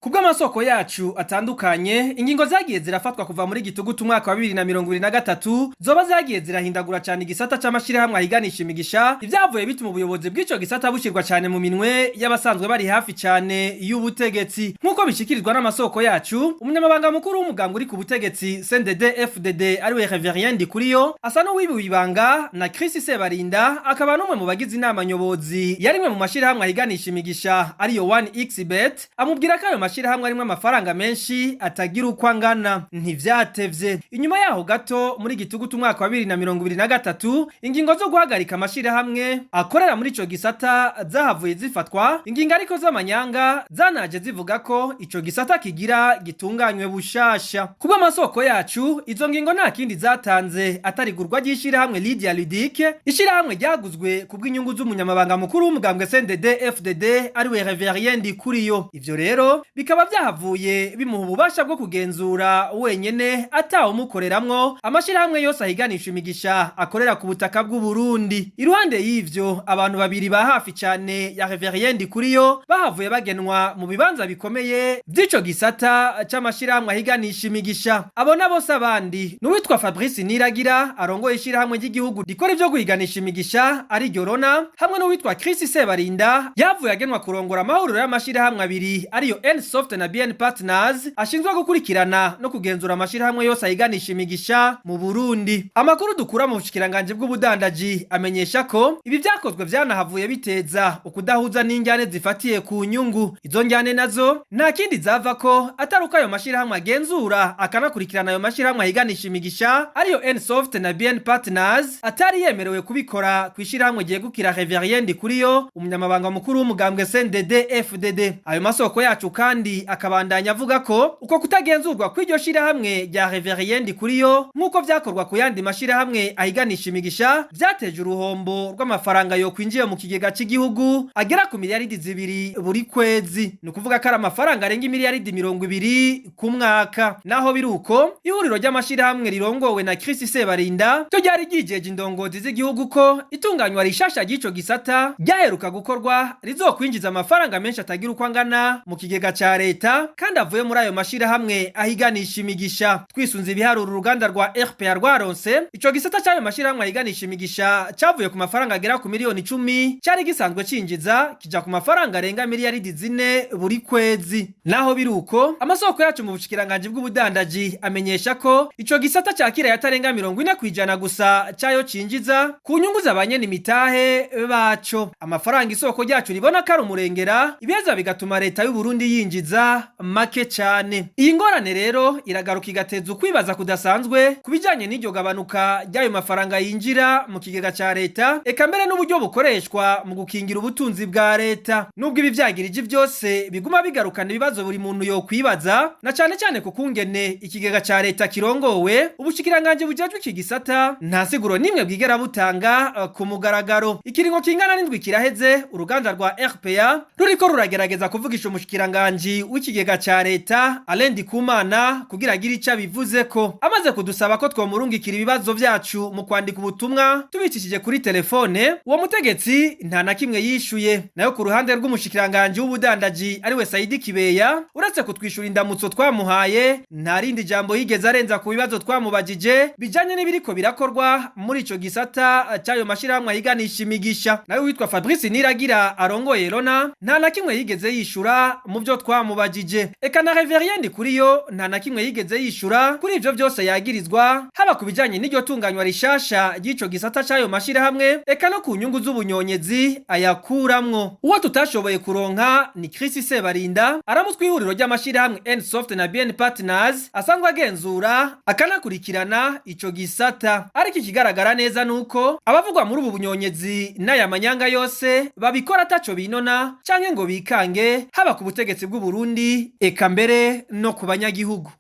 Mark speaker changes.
Speaker 1: Kubw'amasoko yacu atandukanye, ingingo zagiye zirafatwa kuva muri gitugutu umwaka wa 2023 zoba zagiye zirahindagura cyane igisata c'amashirahamwe ahiganisha imigisha, ivyavuye bituma ubuyobozi bw'ico gisata bushirwa cyane mu minwe y'abasanzwe bari hafi cyane y'ubutegetsi. Nk'uko bishikirizwa n'amasoko yacu, umunyamabanga mukuru w'umugambwe uri ku butegetsi CNDD FDD, ariwe Reverien Ndikuriyo, asa n'uwibiwe ibanga na Chris Sebarinda, akaba n'umwe mu bagize inama nyobozi yarimwe mu mashirahamwe ahiganisha imigisha, ariyo 1xBet. Amubwira ko ayo mashirahamwe arimwo amafaranga menshi atagira uko angana. Ntivyatevye, inyuma yaho gato muri gitugutu umwaka wa 2023, ingingo zo guhagarika amashirahamwe akorera muri ico gisata zahavuye zifatwa, ingingo ariko z'amanyanga zanaje zivuga ko ico gisata kigira gitunganywe bushasha. Kubw'amasoko yacu, izo ngingo nta kindi zatanze atari igurwa ry'ishirahamwe Lydia Ludic, ishirahamwe ryaguzwe kubw'inyungu z'umunyamabanga mukuru w'umugambwe CNDD FDD, ariwe Reverien Ndikuriyo. Ivyo rero bikaba vyahavuye bimuha ububasha bwo kugenzura wenyene, atawumukoreramwo, amashirahamwe yose ahiganisha imigisha akorera ku butaka bw'u Burundi. Iruhande y'ivyo, abantu babiri ba hafi cane ya Reverien Ndikuriyo bahavuye bagenwa mu bibanza bikomeye vy'ico gisata c'amashirahamwe ahiganisha imigisha. Abo nabo abandi n'uwitwa Fabrice Niragira, arongoye ishirahamwe ry'igihugu rikora ivyo guhiganisha imigisha, ariryo Rona, hamwe n'uwitwa Chris Sebarinda, yavuye agenwa kurongora amahuriro y'amashirahamwe abiri, ariyo Nsoft na BN Partners, ashinzwe gukurikirana no kugenzura amashirahamwe yose ahiganisha imigisha mu Burundi. Amakuru dukura mu bushikiranganji bw'ubudandaji amenyesha ko ibi vyakozwe vyanahavuye biteza ukudahuza n'injyane zifatiye ku nyungu. Izo njyane nazo nta kindi zava ko atari uko ayo mashirahamwe agenzura akanakurikirana ayo mashirahamwe ahiganisha imigisha, ariyo Nsoft na BN Partners, atari yemerewe kubikora ku ishirahamwe ryegukira Reverien Ndikuriyo, umunyamabanga mukuru w'umugambwe CNDD FDD. Ayo masoko yacu kandi akabandanya avuga ko uko kutagenzurwa kw'iryo shirahamwe rya Reverien Ndikuriyo nk'uko vyakorwa ku yandi mashirahamwe ahiganisha imigisha vyateje uruhombo rw'amafaranga yo kwinjiye mu kigega cy'igihugu agera ku miliyaridi 2 buri kwezi, ni ukuvuga ko ari amafaranga arenga imiliyaridi 20 ku mwaka. Naho biri uko, ihuriro ry'amashirahamwe rirongowe na Chris Sebarinda ryo ryari ryijeje indongozi z'igihugu ko itunganywa rishasha ry'ico gisata ryaheruka gukorwa rizokwinjiza amafaranga menshi atagira uko angana mu kigega ca leta, kandi avuye muri ayo mashirahamwe ahiganisha imigisha. Twisunze ibiharuro uruganda rwa RPA rwaronse, ico gisata c'ayo mashirahamwe ahiganisha imigisha cavuye ku mafaranga agera ku miliyoni 10 cari gisanzwe cinjiza, kija ku mafaranga arenga miliyaridi 4 buri kwezi. Naho biri uko, amasoko yacu mu bushikiranganji bw'ubudandaji amenyesha ko ico gisata cakira yatarenga 40% gusa cayo cinjiza ku nyungu z'abanyene imitahe baco, amafaranga isoko ryacu ribona ko ari umurengera, ibiheza bigatuma leta y'u Burundi yinjiza make cane. Iyi ngorane rero iragaruka igateza ukwibaza kudasanzwe ku bijanye n'iryo gabanuka ry'ayo mafaranga yinjira mu kigega ca leta, eka mbere n'uburyo bukoreshwa mu gukingira ubutunzi bwa leta. Nubwo ibi vyagirije vyose biguma bigarukana ibibazo buri muntu yokwibaza, na cane cane ku kungene ikigega ca leta kirongowe, ubushikiranganji bujejwe iki gisata nta siguro nimwe bwigera butanga ku mugaragaro. Ikiringo kingana n'indwi kiraheze uruganda rwa RPA ruriko ruragerageza kuvugisha umushikiranganji w'ikigega ca leta Alain Ndikumana kugira agire ico abivuzeko. Amaze kudusaba ko twomurungikira ibibazo vyacu mu kwandika ubutumwa tubicishije kuri telefone, uwo mutegetsi nta na kimwe yishuye. Nayo ku ruhande rw'umushikiranganji w'ubudandaji, ariwe Saidi Kibeya, uretse kutwishura indamutso twamuhaye, nta rindi jambo yigeze arenza ku bibazo twamubajije bijanye n'ibiriko birakorwa muri ico gisata c'ayo mashirahamwe ahiganisha imigisha. Nawe witwa Fabrice Niragira arongoye Rona nta na kimwe yigeze yishura mu byo twamubajije. Eka na Reverien Ndikuriyo nta na kimwe yigeze yishura kuri ivyo vyose yagirizwa, haba ku bijanye n'iryo tunganywa rishasha ry'ico gisata c'ayo mashirahamwe, eka no ku nyungu z'ubunyonyezi ayakuramwo. Uwo tutashoboye kuronka ni Chris Sebarinda, aramutswe ihuriro ry'amashirahamwe Nsoft na BN Partners, asanzwe agenzura akanakurikirana ico gisata. Ariko ikigaragara neza nuko abavugwa muri ubu bunyonyezi n'aya manyanga yose babikora ataco binona canke ngo bikange, haba ku butegetsi bw'u Burundi, eka mbere no ku banyagihugu.